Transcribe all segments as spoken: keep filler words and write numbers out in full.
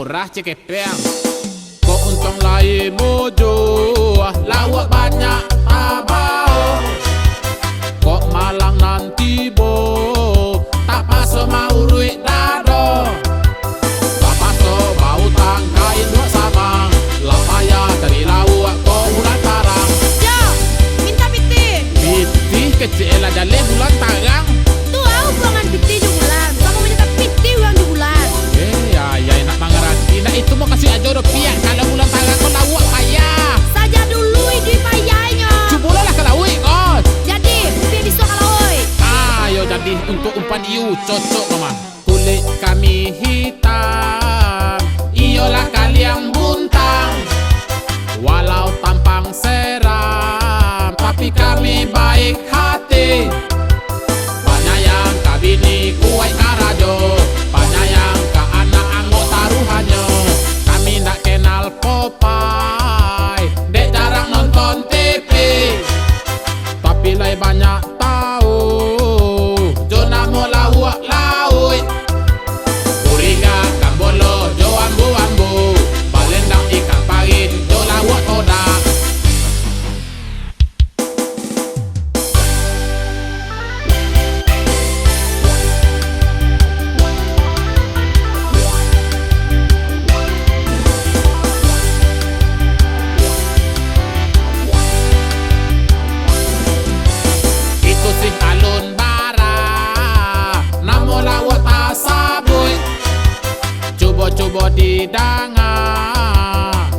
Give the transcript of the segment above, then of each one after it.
Murah cekepeng. Kok untuang lai mojua, lauak banyak tabao. Kok malang nan tibo, tapaso mauruik dado. Tapaso bautang ka induak samang, lah payah cari lauak ko bulan tarang. Jo, minta pitih. Pitih kecek lah jaleh bulan tarang. Tu au buangan pitih jo bulan, samo manyatak pitih urang jo bulan. Eh, ya, ya, nak mangarati. Nak itu mau kasih ajo doh piak. Kalau bulan tarang ko lauak payah. Saja dulu iduik payahnyo. Cubolah lah ka lauik ko. Jadi, upiak biso ka lauik. Ayo jadi untuk umpan iu cocok mama. Kulik kami hitam, iyolah kaliang buntang. Walau tampang seram, tapi kami baik hati. Panyayang ka bini kuaik karajo, panyayang ka anak angok taruhannyo. Kami ndak kenal Popeye, dek jarang nonton T V. Tapi lai banyak tau jo namo lauak lauik. Kuriga, kambolo, jo ambu-ambu, balendang ikan parin, jo lauak todak. Itu sih alun bara, namo lauak tasabuik. Cubo-cubo didanga,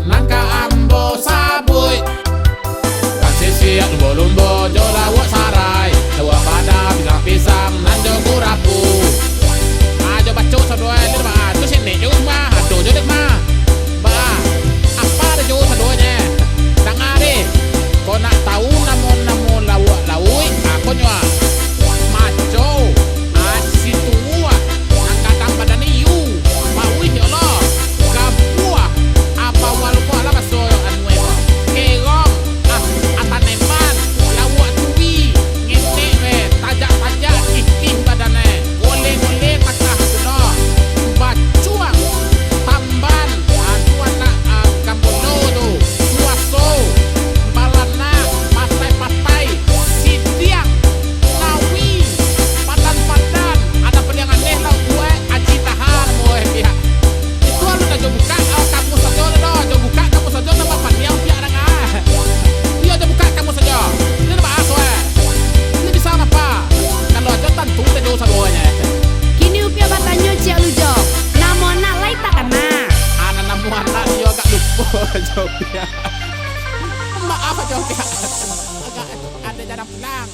nan ka ambo sabuik. Kan sisiak lumbo-lumbo jo lauak sarai, lauak padah pisang-pisang nan jo gurapu. Ah, jo bacok sadoe, lin mah. Tu sini jo mah, ado jo dek mah. Ba, apa ado jo sadoe? Danga deh. Kau nak tahu namo-namo lauak lauik? Apo nyo ah? Maco, ah, situuak, anggadang badan iu, mauih yo lo, gabuah, apa waluko alah baso anu e ko, kerong, ah, atanemban, lauak tui, ngetek be, tajak-tajak, kikih badan e, goleh-goleh takah tu lo, bacuang, tamban, ah, tu anak, ah, kambono tu, suaso, balanak, patai-patai, sidiang, nawi, padan-padan, ada padiang aneh lah, buek, aji tahan, buek, pihak. Itu alun dah jo bukak, ah, kamus sajo lah doh, jo bukak kamus sajo, nambah paniang pihak danga. Iyo, jo bukak kamus sajo. Ini nambah aso, eh. Ini bisa napa? Kalau ajo tantu sajo sadoanyo. Kini upiak batanyo ciek lu jo. Namo anak lai takana. Anak namo anak iyo agak lupo jo upiak. Maaf jo upiak. Agak ada jarang pulang.